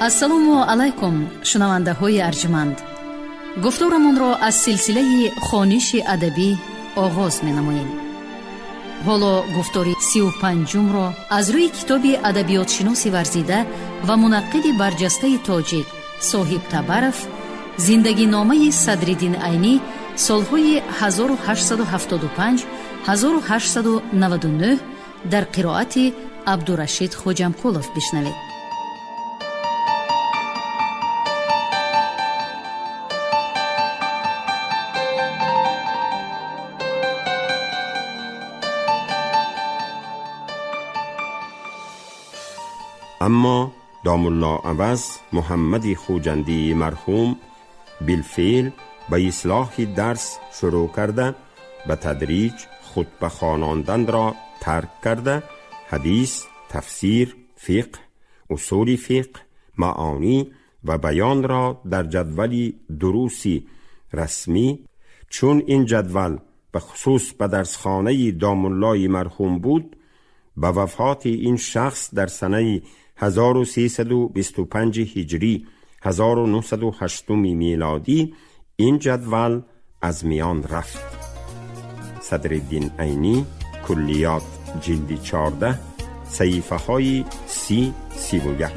Ассалому алайкум, шунавандаҳои арҷманд! Гуфторамонро аз силсилаи хониши адабӣ оғоз менамоем. Ҳоло гуфтори 35-умро аз рӯи китоби адабиётшиноси варзида ва мунаққиди барҷастаи тоҷик Соҳиб Табаров «Зиндагиномаи Садриддин Айнӣ солҳои 1875-1899» дар қироати Абдурашид Хоҷамкулов бишнавед. Аммо домулло Аваз Муҳаммади Хуҷандии марҳум билфеъл ба ислоҳи дарс шурӯъ карда, ба тадриҷ хутба хононданро тарк карда, ҳадис, тафсир, фиқҳ, усули фиқҳ, маонӣ ва баёнро дар ҷадвали дуруси расмӣ, чун ин ҷадвал ба хусус ба дарсхонаи домуллои марҳум буд, ба вафоти ин шахс дар санаи 1325 ҳиҷрӣ, 1908 милодӣ, ин ҷадвал аз миён рафт. Садриддин Айнӣ, Куллиёт, ҷилди 14, саҳифаҳои 30-31.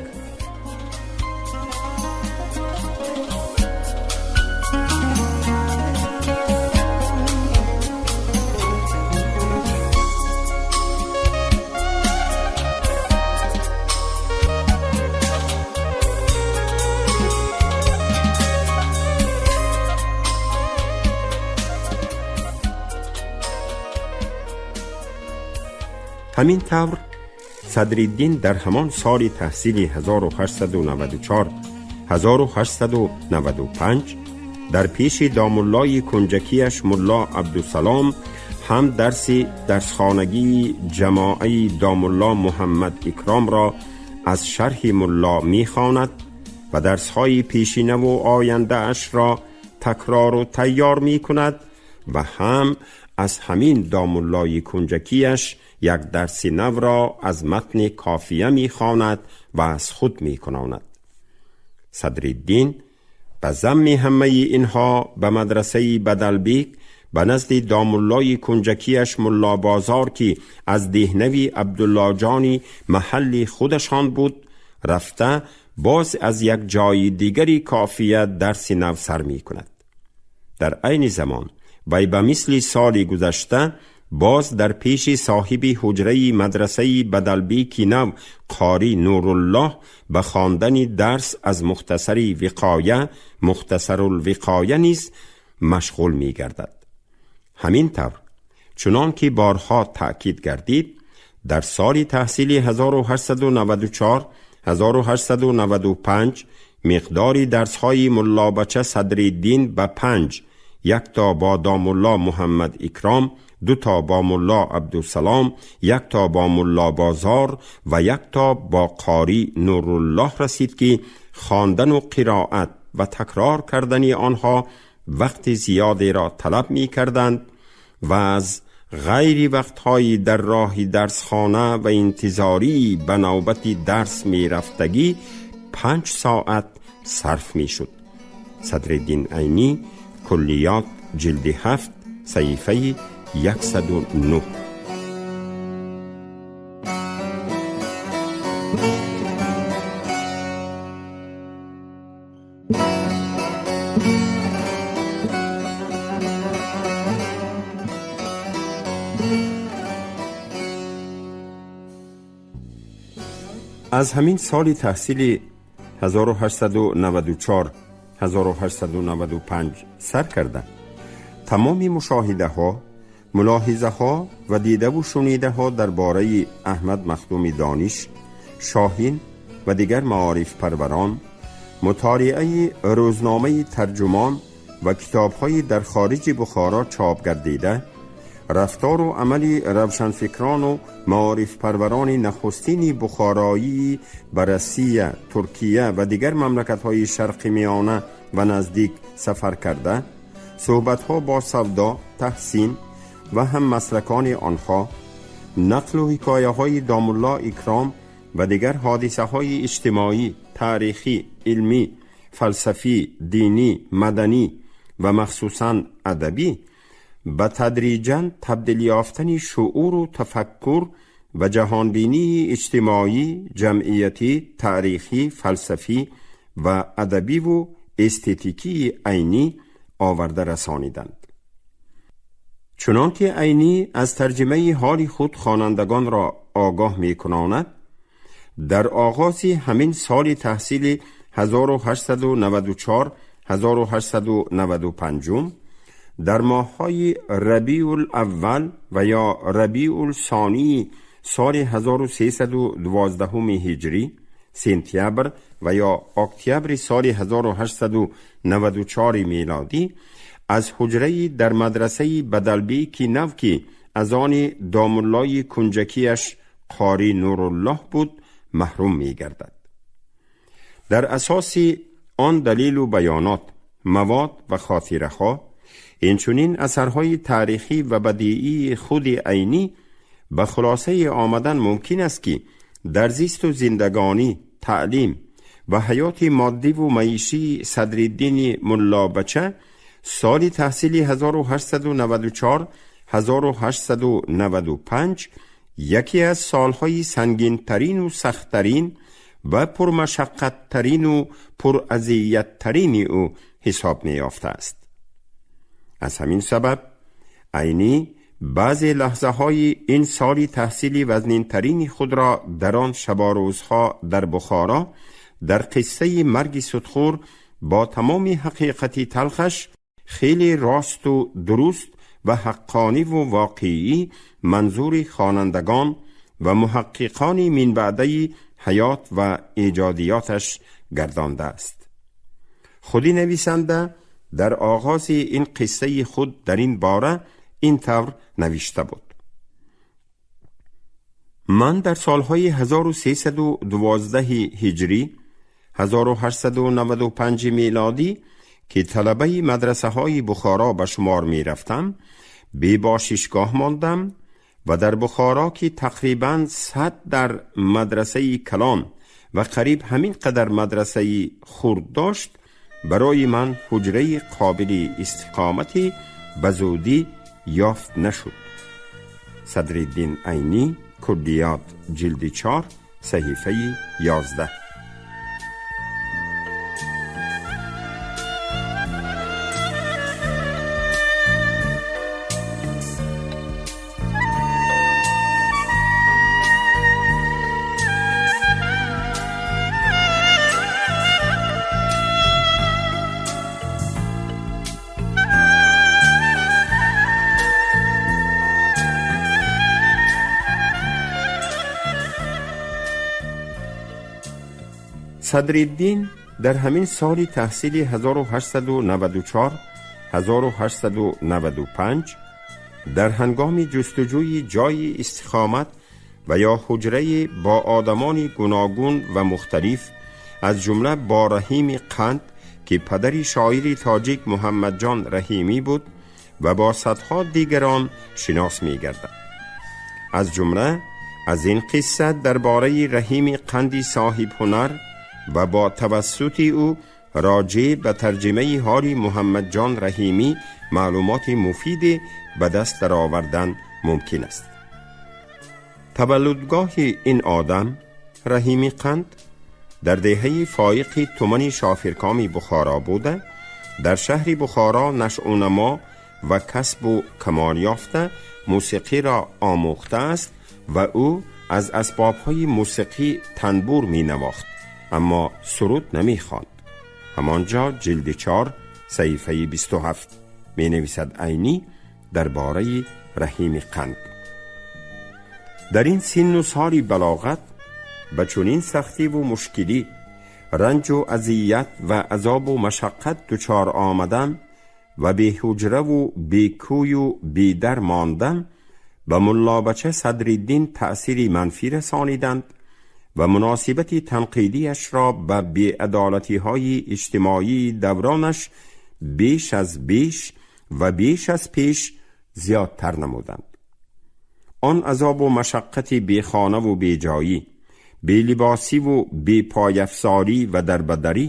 Ҳамин тавр, Садриддин дар ҳамон соли таҳсили 1894 1895 дар пеши домуллои кунҷакияш мулло Абдусалом ҳам дарси дарсхонагии ҷамоаи домулло Муҳаммад Икромро аз шарҳи мулло мехонад ва дарсҳои пешинаву ояндаашро такрору тайёр мекунад ва ҳам аз ҳамин домуллои кунҷакияш як дарси навро аз матни кофия мехонад ва аз худ мекунонад. Садриддин ба замми ҳамаи инҳо ба мадрасаи Бадалбек, ба назди домуллои кунҷакияш Муллобозор, ки аз деҳнави Абдуллоҷони маҳалли худашон буд, рафта, боз аз як ҷои дигари кофия дарси нав сар мекунад. Дар айни замон вай ба мисли соли гузашта боз дар пеши соҳиби ҳуҷраи мадрасаи Бадалбеки нав қорӣ Нуруллоҳ ба хондани дарс аз Мухтасари Виқоя, Мухтасарулвиқоя, низ машғул мегардад. Ҳамин тавр, чунон ки борҳо таъкид гардид, дар соли таҳсили 1894 1895 миқдори дарсҳои муллобача Садриддин ба панҷ, якто бо домулло Муҳаммад Икром, дуто бо мулло Абдусалом, якто бо мулло Бозор ва якто бо қорӣ Нуруллоҳ расид, ки хондану қироат ва такрор кардани онҳо вақти зиёдеро талаб мекарданд ва аз ғайри вақтҳои дар роҳи дарсхона ва интизорӣ ба навбати дарс мерафтагӣ 5 соат сарф мешуд. Садриддин Айнӣ, Куллиёт, ҷилди 7, саҳифаи 109. Аз ҳамин соли таҳсили 1894 1895 сар карда, тамоми мушоҳидаҳо, мулоҳизаҳо ва дидаву шунидаҳо дар бораи Аҳмад Махдуми Дониш, Шоҳин ва дигар маорифпарварон, мутолиаи рӯзномаи Тарҷумон ва китобҳои дар хориҷи Бухоро чоп гардида, рафтору амали равшанфикрону маорифпарварони нахустини бухороии ба Россия, Туркия ва дигар мамлакатҳои Шарқи Миёна ва наздик сафар карда, суҳбатҳо бо Савдо, Таҳсин ва ҳаммаслакони онҳо, нақлу ҳикояҳои домулло Икром و دیگر حادثه های اجتماعی، تاریخی، علمی، فلسفی، دینی، مدنی و مخصوصا ادبی به تدریجا تبدیل یافتن شعور و تفکر و جهانبینی اجتماعی، جمعیتی، تاریخی، فلسفی و ادبی و استتیکی عینی آورده رسانیدند. چنانکه عینی از ترجمه حال خود خوانندگان را آگاه می کناند، در آغاز همین سال تحصیل 1894 1895 در ماه‌های ربیع الاول و یا ربیع الثانی سال 1312 هجری، سپتامبر و یا اکتبر سال 1894 میلادی از حجره در مدرسه بدلبیک نو که از آن دامولای کنجکیش قاری نورالله بود محروم می گردد. در اساس آن دلیل و بیانات، مواد و خاطره ها، اینچنین اثرهای تاریخی و بدیعی خود عینی به خلاصه آمدن ممکن است که در زیست و زندگانی، تعلیم و حیات مادی و معیشی صدرالدین ملا بچه سال تحصیل 1894 1895 یکی از سالهای سنگین ترین و سختترین و پرمشقت ترین و پراذیت ترین او حساب می یافته است. از همین سبب عینی بعضی لحظه های این سال تحصیلی وزنین ترین خود را در آن شب و روزها در بخارا در قصه مرگ سودخور با تمام حقیقتی تلخش خیلی راست و درست و حقانی و واقعی منظور خوانندگان و محققان من بعده حیات و ایجادیاتش گردانده است. خودی نویسنده در آغاز این قصه خود در این باره این طور نوشته بود: من در سالهای 1312 هجری 1895 میلادی که طلبه مدرسه های بخارا به شمار می رفتم بی باششگاه ماندم و در بخارا که تقریبا 100 در مدرسه کلان و قریب همین قدر مدرسه خرد داشت، برای من حجره قابل استقامتی به زودی یافت نشد. صدرالدین عینی، کلیات، جلد 4، صحیفه 11. صدرالدین در همین سال تحصیل 1894 1895 در هنگام جستجوی جای استقامت و یا حجره با آدمان گوناگون و مختلف از جمله با رحیم قند که پدر شاعر تاجیک محمد جان رحیمی بود و با صدها دیگران شناس می گردد. از جمله از این قصه درباره رحیم قندی صاحب هنر و با توسط او راجع به ترجمه حال محمد جان رحیمی معلومات مفید به دست درآوردن ممکن است. تولدگاه این آدم رحیمی قند در دهه فایق تمن شافرکام بخارا بوده، در شهر بخارا نشو و نما و کسب و کمال یافته، موسیقی را آموخته است و او از اسبابهای موسیقی تنبور می نواخت اما سرود نمی خواند. همانجا جلد 4 صحیفه 27 می نویسد عینی درباره رحیم قند: در این سن و سال بلاغت به چنین سختی و مشکلی، رنج و اذیت و عذاب و مشقت دچار آمدن و بی حجره و بی کوی و بی در ماندن به ملا بچه صدرالدین تأثیر منفی رسانیدند و مناسبت تنقیدیش را به بی‌عدالتی های اجتماعی دورانش بیش از بیش و بیش از پیش زیادتر نمودند. آن عذاب و مشقت بیخانه و بیجایی، Белибосӣ ву бепойафзорӣ ва дарбадарӣ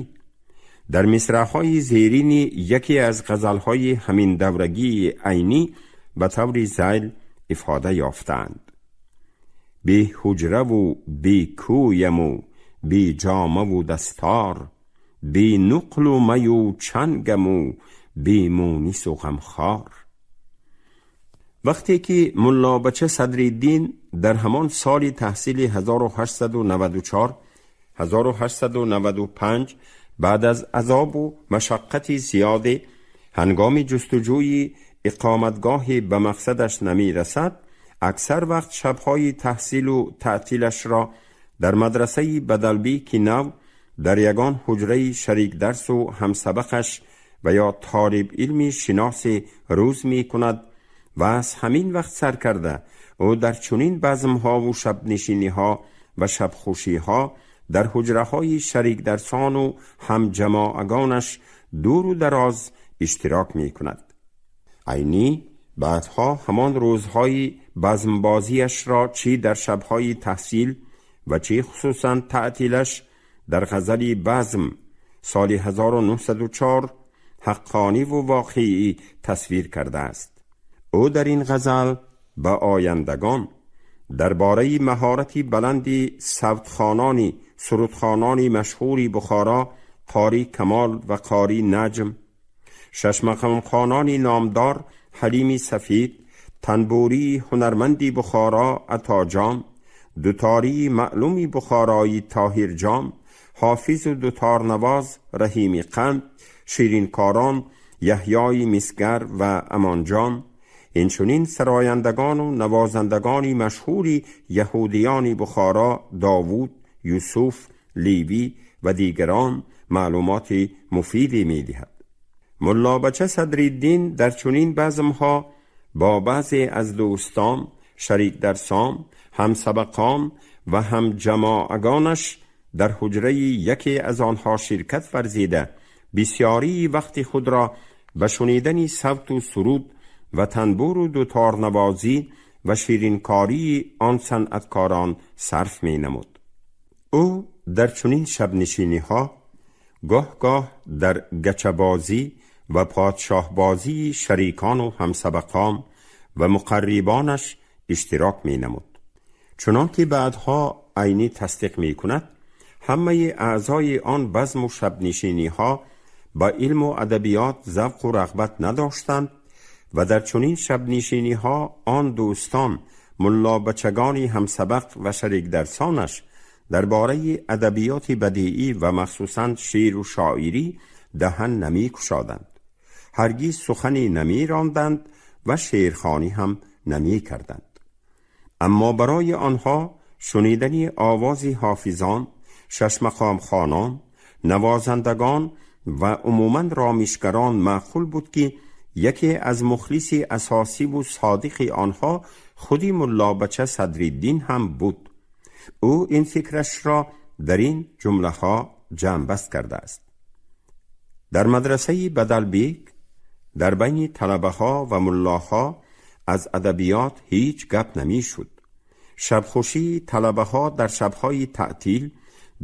дар мисраъҳои зерини яке аз ғазалҳои ҳамин даврагии Айнӣ ба таври зайл ифода ёфтаанд. Бе ҳуҷраву бе кӯяму бе ҷомаву дастор, бе нуқлу маю чангаму бе мунису ғамхор. Вақте ки Муллобача Садриддин дар ҳамон соли таҳсили 1894 1895 баъд аз азобу машаққати зиёде ҳангоми ҷустуҷӯи иқоматгоҳе ба мақсадаш намерасад, аксар вақт шабҳои таҳсилу таътилашро дар мадрасаи Бадалбеки нав дар ягон ҳуҷраи шарикдарсу ҳамсабақаш ва ё толиб илми шиносе рӯз мекунад ва аз ҳамин вақт сар карда ӯ дар чунин базмҳову шабнишиниҳо ва шабхушиҳо дар ҳуҷраҳои шарикдарсону ҳамҷамоагонаш дуру дароз иштирок мекунад. Айнӣ баъдҳо ҳамон рӯзҳои базмбозиашро чӣ дар шабҳои таҳсил ва чӣ хусусан таътилаш дар ғазали «Базм» соли 1904 ҳаққониву воқеӣ тасвир кардааст. Ӯ дар ин ғазал ба ояндагон дар бораи маҳорати баланди савтхонони сурудхонони машҳури Бухоро Қори Камол ва Қори Наҷм, шашмақомхонони номдор Ҳалими Сафид, танбурии ҳунарманди Бухоро Атоҷон, дутории маълуми бухороӣ Тоҳирҷон, ҳофизу дуторнавоз Раҳими Қанд, ширинкорон Яҳёи Мисгар ва Амонҷон, инчунин сарояндагону навозандагони машҳури яҳудиёни Бухоро Довуд, Юсуф, Ливӣ ва дигарон маълумоти муфиде медиҳад. Муллобача Садриддин дар чунин базмҳо бо баъзе аз дӯстон, шарикдарсон, ҳамсабақон ва ҳамҷамоагонаш дар ҳуҷраи яке аз онҳо ширкат варзида, бисёрии вақти худро ба шунидани савту суруд ва танбуру дуторнавозӣ ва ширинкории он санъаткорон сарф менамуд. Ӯ дар чунин шабнишиниҳо гоҳ-гоҳ дар гачабозӣ ва подшоҳбозии шарикону ҳамсабақон ва муқаррибонаш иштирок менамуд. Чунон ки баъдҳо Айнӣ тасдиқ мекунад, ҳамаи аъзои он базму шабнишиниҳо ба илму адабиёт завқу рағбат надоштанд ва дар чунин шабнишиниҳо он дӯстон, муллобачагони ҳамсабақ ва шарикдарсонаш дар бораи адабиёти бадиӣ ва махсусан шеъру шоирӣ даҳан намекушоданд, ҳаргиз сухане намеронданд ва шеърхонӣ ҳам намекарданд. Аммо барои онҳо шунидани овози ҳофизон, шашмақомхонон, навозандагон ва умуман ромишгарон маъқул буд, ки яке аз мухлиси асосиву содиқи онҳо худи Муллобача Садриддин ҳам буд. Ӯ ин фикрашро дар ин ҷумлаҳо ҷамъбаст кардааст: дар мадрасаи Бадалбек дар байни талабаҳо ва муллоҳо аз адабиёт ҳеҷ гап намешуд. Шабхушии талабаҳо дар шабҳои таътил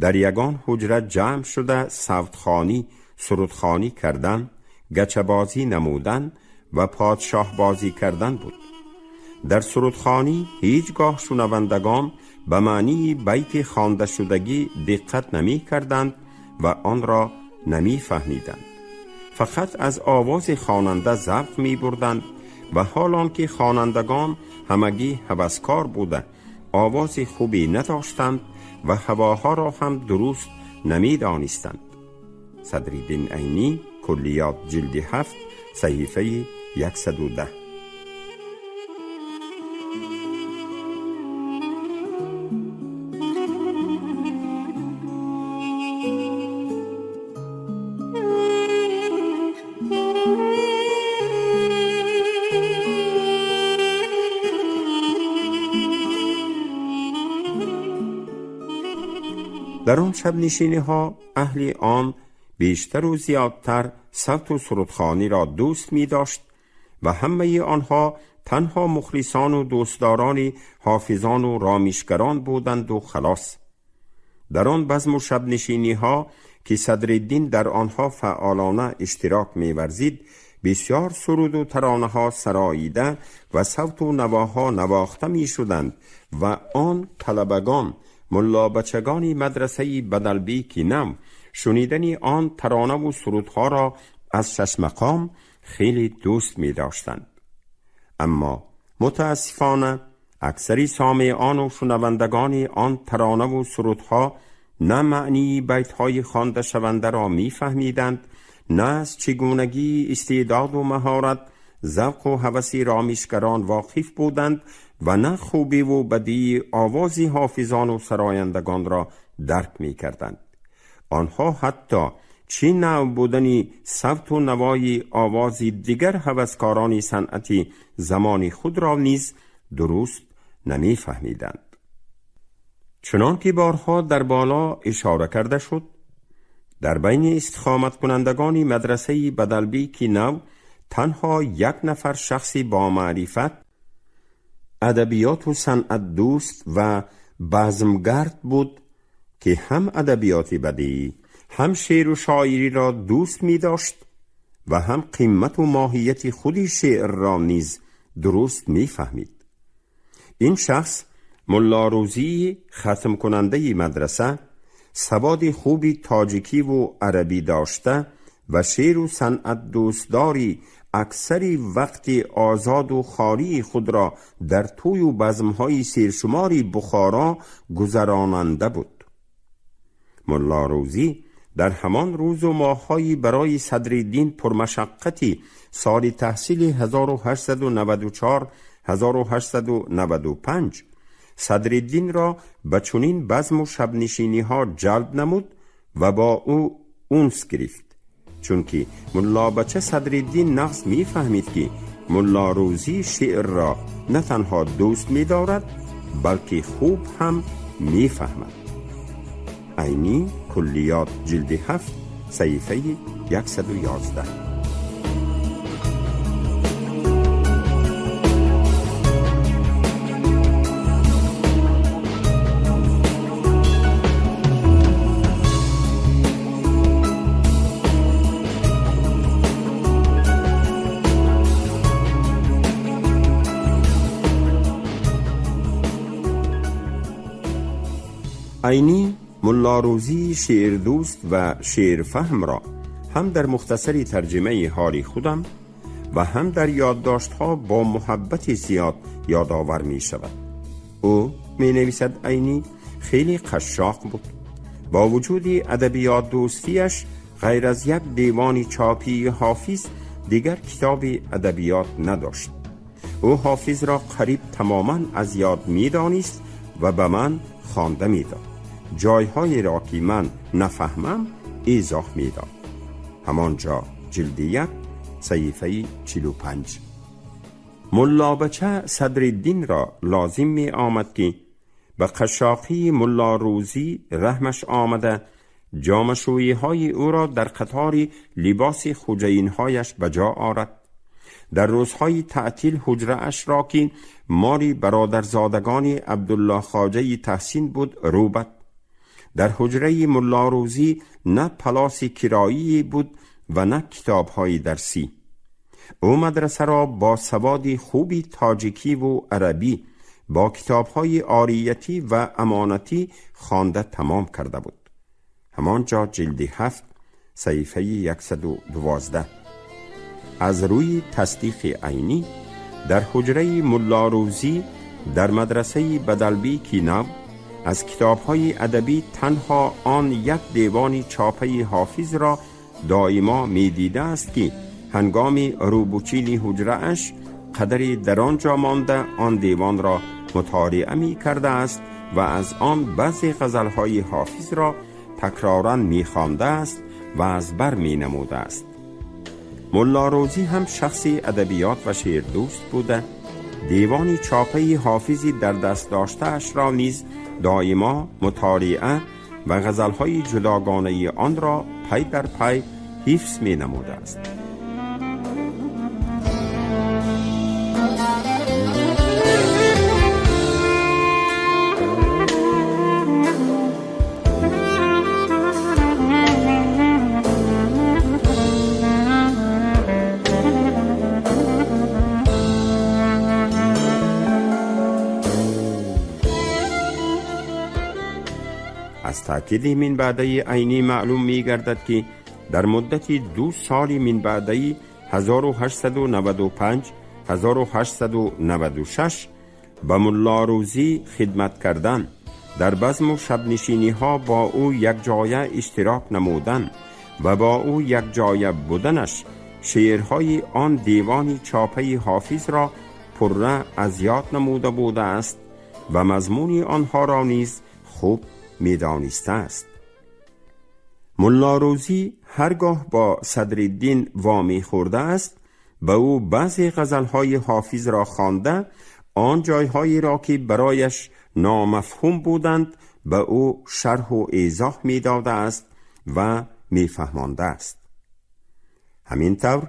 дар ягон ҳуҷра ҷамъ шуда савтхонӣ, сурудхонӣ кардан, гачабозӣ намудан ва подшоҳбозӣ кардан буд. Дар сурудхонӣ ҳеҷ гоҳ шунавандагон ба маънии байти хондашудагӣ диққат намекарданд ва онро намефаҳмиданд. Фақат аз овози хонанда завқ мебурданд ва ҳол он ки хонандагон ҳамагӣ ҳаваскор буда, овози хубе надоштанд ва ҳавоҳоро ҳам дуруст намедонистанд. Садриддин Айнӣ, Куллиёт, ҷилди 7, саҳифаи 110. Дар он шабнишиниҳо аҳли он бештару зиёдтар савту сурудхониро дӯст медошт ва ҳамаи онҳо танҳо мухлисону дӯстдорони ҳофизону ромишгарон буданду халос. Дар он базму шабнишиниҳо ки Садриддин дар онҳо фаъолона иштирок меварзид, бисёр суруду таронаҳо сароида ва савту навоҳо навохта мешуданд ва он талабагон, муллобачагони мадрасаи Бадалбеки нав, шунидани он таронаву сурудҳоро аз шашмақом хеле дӯст медоштанд. Аммо мутаассифона аксари сомеону шунавандагони он таронаву сурудҳо на маънии байтҳои хондашавандаро мефаҳмиданд, на аз чигунагии истеъдоду маҳорат, завқу ҳаваси ромишгарон воқиф буданд ва на хубиву бадии овози ҳофизону сарояндагонро дарк мекарданд. Онҳо ҳатто чӣ нав будани савту навои овози дигар ҳаваскорони санъати замони худро низ дуруст намефаҳмиданд. Чунон ки борҳо дар боло ишора карда шуд, дар байни истиқоматкунандагони мадрасаи Бадалбеки нав танҳо як нафар шахси бомаърифат, адабиёту санъатдӯст ва базмгард буд ки ҳам адабиёти бадиӣ, ҳам шеъру шоириро дӯст медошт ва ҳам қимату моҳияти худи шеърро низ дуруст мефаҳмид. Ин шахс Мулло Рӯзии хатмкунандаи мадраса, саводи хуби тоҷикиву арабӣ дошта ва шеъру санъатдӯстдори аксари вақти озоду холии худро дар тӯю базмҳои сершумори Бухоро гузаронанда буд. Мулло Рӯзӣ дар ҳамон рӯзу моҳҳои барои Садриддин пурмашаққати соли таҳсили 1894-1895 Садриддинро ба чунин базму шабнишиниҳо ҷалб намуд ва бо ӯ унс гирифт, чунки муллобача Садриддин нағз мефаҳмид, ки Мулло Рӯзӣ шеърро на танҳо дӯст медорад, балки хуб ҳам мефаҳмад. Айнӣ, Куллиёт, ҷилди 7, саҳифаи 111. Айнӣ Мулло Рӯзии шеърдӯст ва шеърфаҳмро ҳам дар мухтасари тарҷимаи ҳоли худам ва ҳам дар ёддоштҳо бо муҳаббати зиёд ёдовар мешавад. Ӯ, менависад Айнӣ, хеле қашшоқ буд. Бо вуҷуди адабиётдӯстиаш ғайр аз як девони чопии Ҳофиз дигар китоби адабиёт надошт. Ӯ Ҳофизро қариб тамоман аз ёд медонист ва ба ман хонда медод. Ҷойҳоеро ки ман нафаҳмам, эзоҳ медод. Ҳамон ҷо, ҷилди 1, саҳифаи 45. Муллобача Садриддинро лозим меомад, ки ба қашшоқии Мулло Рӯзӣ раҳмаш омада, ҷомашӯиҳои ӯро дар қатори либоси хуҷаинҳояш ба ҷо орад. Дар рӯзҳои таътил ҳуҷраашро, ки моли бародарзодагони Абдулло Хоҷаи Таҳсин буд, рӯбад. Дар ҳуҷраи Мулло Рӯзӣ на палоси кироие буд ва на китобҳои дарсӣ. Ӯ мадрасаро бо саводи хуби тоҷикиву арабӣ, бо китобҳои ориятӣ ва амонатӣ хонда тамом карда буд. Ҳамон ҷо, ҷилди 7, саҳифаи 112. Аз рӯи тасдиқи Айнӣ, дар ҳуҷраи Мулло Рӯзӣ дар мадрасаи Бадалбеки нав аз китобҳои адабӣ танҳо он як девони чопаи Ҳофизро доимо медидааст, ки ҳангоми рӯбучини ҳуҷрааш қадаре дар он ҷо монда, он девонро мутолиа мекардааст ва аз он баъзе ғазалҳои Ҳофизро такроран мехондааст ва аз бар менамудааст. Мулло Рӯзӣ ҳам шахси адабиёт ва шеърдӯст буда, девони чопаи Ҳофизи дар даст доштаашро низ доимо мутолиа ва ғазалҳои ҷудогонаи онро пай дар пай ҳифз менамудааст. Аз таъкиди минбаъдаи Айнӣ маълум мегардад, ки дар муддати 2 соли минбаъдаи 1895 1896 ба Мулло Рӯзӣ хидмат кардан, дар базму шабнишиниҳо бо ӯ якҷоя иштирок намудан ва бо ӯ якҷоя буданаш шеърҳои он девони чопаи Ҳофизро пурра аз ёд намуда будааст ва мазмуни онҳоро низ хуб медонистааст. Мулло Рӯзӣ ҳаргоҳ бо Садриддин вомехӯрдааст, ба ӯ баъзе ғазалҳои Ҳофизро хонда, он ҷойҳоеро ки барояш номафҳум буданд ба ӯ шарҳу эзоҳ медодааст ва мефаҳмондааст. Ҳамин тавр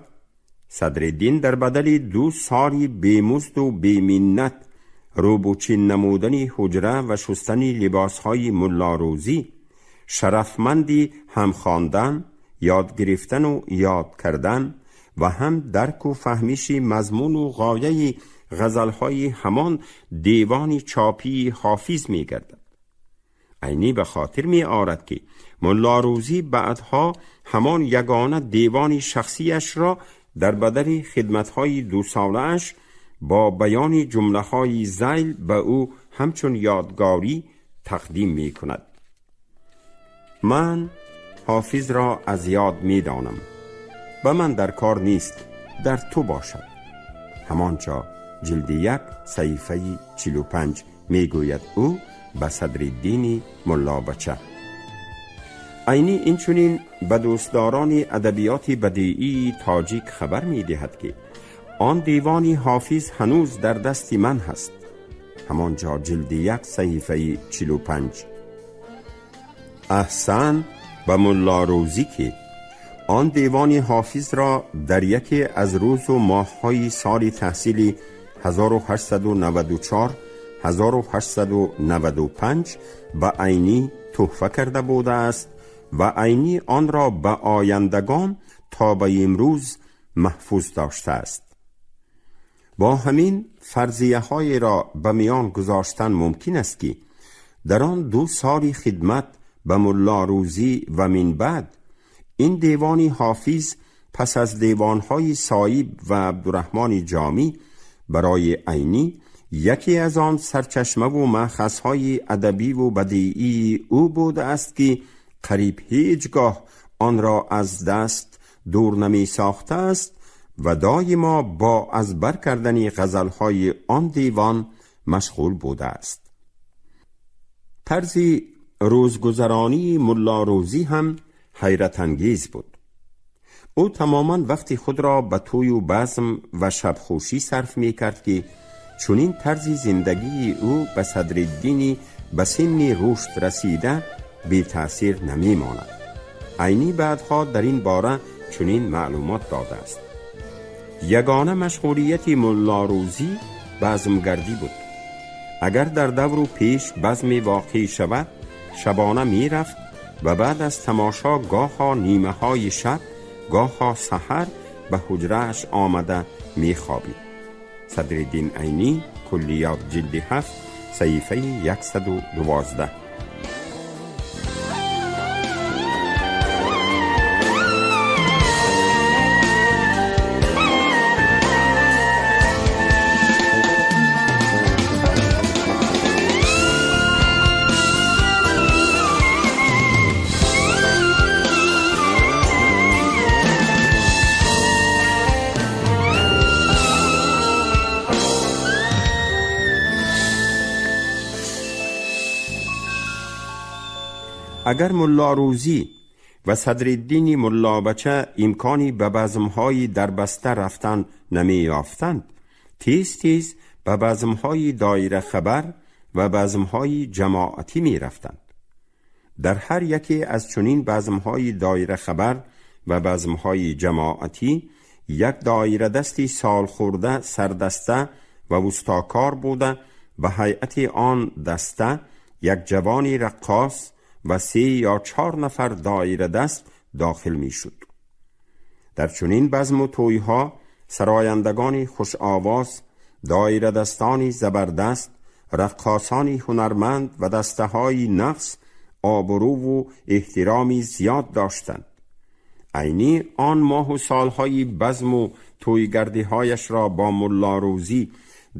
Садриддин дар бадали 2 соли бемузду беминнат рӯбучин намудани ҳуҷра ва шустани либосҳои Мулло Рӯзӣ шарафманди ҳам хондан, ёд гирифтану ёд кардан ва ҳам дарку фаҳмиши мазмуну ғояи ғазалҳои ҳамон девони чопии Ҳофиз мегардад. Айнӣ ба хотир меорад, ки Мулло Рӯзӣ баъдҳо ҳамон ягона девони шахсияшро дар бадали хидматҳои 2 солааш бо баёни ҷумлаҳои зайл ба ӯ ҳамчун ёдгорӣ тақдим мекунад. Ман Ҳофизро аз ёд медонам, ба ман дар кор нест, дар ту бошад. Ҳамонҷо ҷилди 1 саҳифаи 45 мегӯяд ӯ ба Садриддини Муллобача. Айнӣ инчунин ба дӯстдорони адабиёти бадеии тоҷик хабар медиҳад, ки он девони Ҳофиз ҳанӯз дар дасти ман ҳаст. Ҳамонҷо ҷилди 1 саҳифаи 45. Аҳсан ба Мулло Рӯзӣ, ки он девони Ҳофизро дар яке аз рӯзу моҳҳои соли таҳсили 1894 1895 ба Айнӣ тӯҳфа карда будааст ва Айнӣ онро ба ояндагон то ба имрӯз маҳфуз доштааст. Бо ҳамин фарзияҳоеро ба миён гузоштан мумкин аст, ки дар он 2 соли хидмат ба Мулло Рӯзӣ ва минбаъд ин девони Ҳофиз пас аз девонҳои Соиб ва Абдураҳмони Ҷомӣ барои Айнӣ яке аз он сарчашмаву маъхазҳои адабиву бадиии ӯ будааст, ки қариб ҳеҷ гоҳ онро аз даст дур намесохтааст ва доимо бо аз бар кардани ғазалҳои он девон машғул будааст. Тарзи рӯзгузаронии Мулло Рӯзӣ ҳам ҳайратангез буд. Ӯ тамоман вақти худро ба тӯю базм ва шабхӯшӣ сарф мекард, ки чунин тарзи зиндагии ӯ ба Садриддини ба синни рушд расида бетаъсир намемонад. Айнӣ баъдҳо дар ин бора чунин маълумот додааст: ягона машғулияти Мулло Рӯзӣ базмгардӣ буд. Агар дар давру пеш базме воқеъ шавад, шабона мерафт ва баъд аз тамошо гоҳо нимаҳои шаб, гоҳо саҳар ба ҳуҷрааш омада мехобид. Садриддин Айнӣ, Куллиёт, ҷилди 7 саҳифаи 112. Агар Мулло Рӯзӣ ва Садриддини Муллобача имкони ба базмҳои дарбаста рафтан намеёфтанд, тез тез ба базмҳои доирахабар ва базмҳои ҷамоатӣ мерафтанд. Дар ҳар яке аз чунин базмҳои доирахабар ва базмҳои ҷамоатӣ як доирадасти солхӯрда сардаста ва устокор буда, ба ҳайати он даста як ҷавони раққос ва 3 ё 4 нафар доирадаст дохил мешуд. Дар чунин базму тӯйҳо сарояндагони хушовоз, доирадастони забардаст, раққосони ҳунарманд ва дастаҳои нақс обрӯву эҳтироми зиёд доштанд. Айнӣ он моҳу солҳои базму тӯйгардиҳояшро бо Мулло Рӯзӣ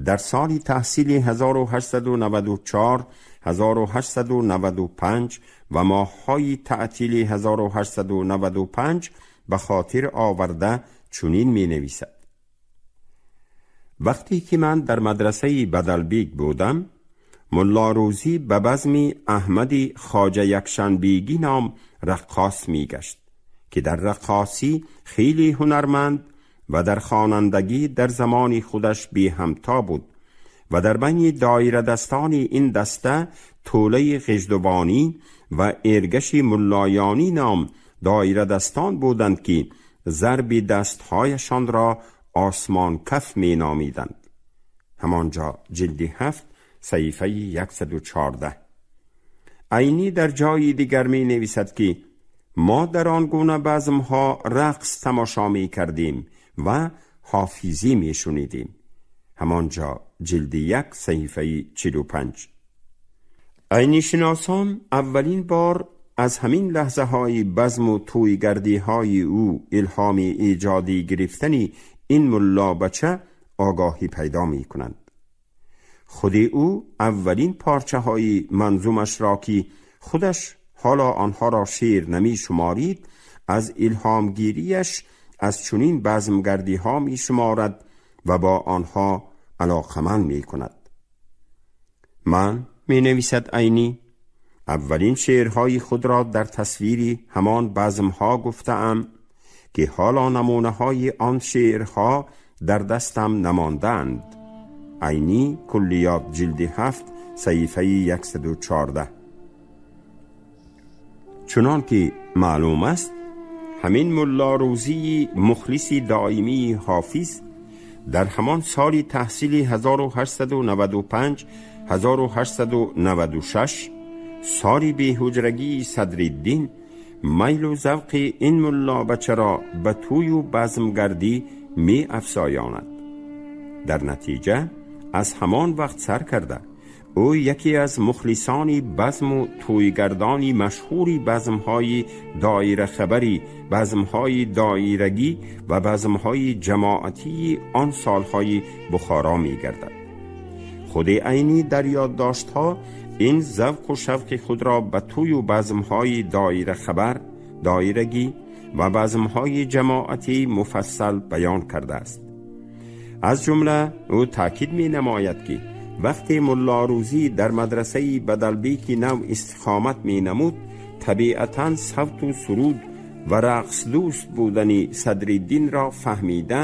дар соли таҳсили 1894 1895 ва моҳҳои таътили 1895 ба хотир оварда чунин менависад: вақте ки ман дар мадрасаи Бадалбег будам, Мулло Рӯзӣ ба базми Аҳмади Хоҷа Якшанбегӣ ном раққос мегашт, ки дар раққосӣ хеле ҳунарманд ва дар хонандагӣ дар замони худаш беҳамто буд ва дар байни доирадастони ин даста Тӯлаи Ғиждувонӣ ва Эргаши Муллоёнӣ ном доирадастон буданд, ки зарби дастҳояшонро осмонкаф меномиданд. Ҳамонҷо, ҷилди 7, саҳифаи 114. Айнӣ дар ҷои дигар ми нависад, ки мо дар он гуна базмҳо рақс тамошо мекардем ва ҳофизӣ мешунидем. Ҳамонҷо, ҷилди 1, саҳифаи 45. Айнишиносон аввалин бор аз ҳамин лаҳзаҳои базму тӯйгардиҳои ӯ илҳоми эҷодӣ гирифтани ин муллобача огоҳӣ пайдо мекунанд. Худи ӯ аввалин порчаҳои манзумашро, ки худаш ҳоло онҳоро шеър намешуморид, аз илҳомгириаш аз чунин базмгардиҳо мешуморад ва бо онҳо алоқаманд мекунад. Ман, менависад Айнӣ, аввалин шеърҳои худро дар тасвири ҳамон базмҳо гуфтаам, ки ҳоло намунаҳои он шеърҳо дар дастам намондаанд. Айнӣ, Куллиёт, ҷилди 7, саҳифаи 114. Чунон ки маълум аст, ҳамин Мулло Рӯзии мухлиси доимии Ҳофиз дар ҳамон соли таҳсили 1895 1896, соли беҳуҷрагии Садриддин, майлу завқи ин муллобачаро ба тӯю базмгардӣ меафзоянд. Дар натиҷа аз ҳамон вақт сар карда ӯ яке аз мухлисони базму тӯйгардони машҳури базмҳои доирахабарӣ, базмҳои доирагӣ ва базмҳои ҷамоатии он солҳои Бухоро мегардад. Худи Айнӣ дар ёддоштҳо ин завқу шавқи худро ба тӯю базмҳои доирахабар, доирагӣ ва базмҳои ҷамоатӣ муфассал баён кардааст. Аз ҷумла ӯ таъкид менамояд, ки вақте Мулло Рӯзӣ дар мадрасаи Бадалбеки нав истиқомат менамуд, табиатан савту суруд ва рақсдӯст будани Садриддинро фаҳмида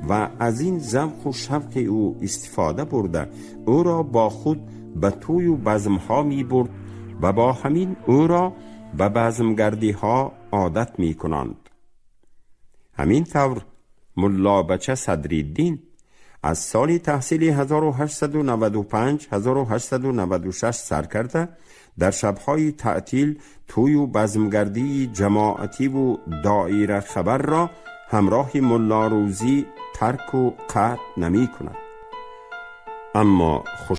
ва аз ин завқу шавқи ӯ истифода бурда, ӯро бо худ ба тӯю базмҳо мебурд ва бо ҳамин ӯро ба базмгардиҳо одат мекунанд. Ҳамин тавр муллобача Садриддин аз соли таҳсили 1895 1896 сар карда дар шабҳои таътил тӯю базмгардии ҷамоативу доирахабарро ҳамроҳи Мулло Рӯзӣ тарку қатъ намекунад. Аммо